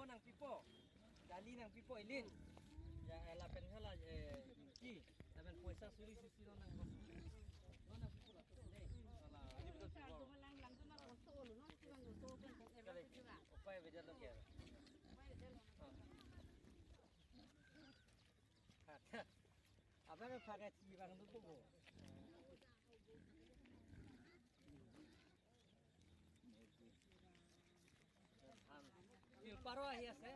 nang pipo দালি nang pipo ilin ya ela penhala কি তাবেন পয়সা চুরি চুচি nang nang pipo la dei ala উপায় বেজার লোক আপনাকে ফাঁকা চিবা কিন্তু পাবো। তিলপাৰো আহি আছে,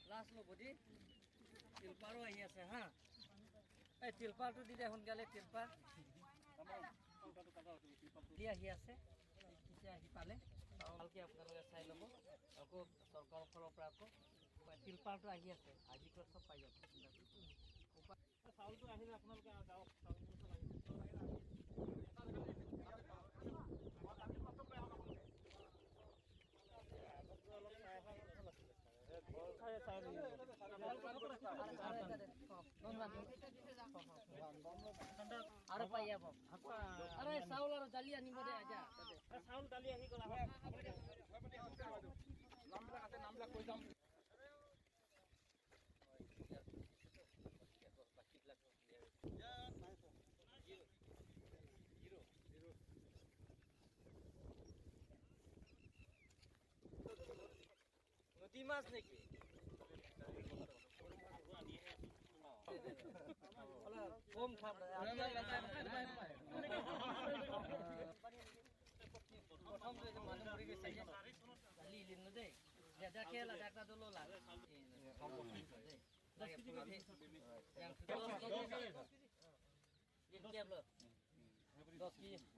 লাষ্ট ল'ব দি তিলপাৰো আহি আছে। হা, এই তিলপাৰটো দি দে সোনকালে। তিলপাৰ দি আহি আছে, পিছে আহি পালে ভালকে আপোনালোকে চাই ল'ব। আকৌ চৰকাৰৰ ফালৰ পৰা আকৌ তিলপাৰটো আহি আছে, আজি চব পাই যাব। চাউলটো আহিলে আপোনালোকে যাওক। আৰু পাই যাব। আৰে চাউল আৰু দালি আনিব দে। আজা চাউল দালি আহি গ'ল। নামবিলাক আছে, নামবিলাক কৈ যাম। নদী মাছ নেকি? কম খাম। প্ৰথম মানুহ মৰি গৈছে, দালি ইলিন দেই। দহ কেজি।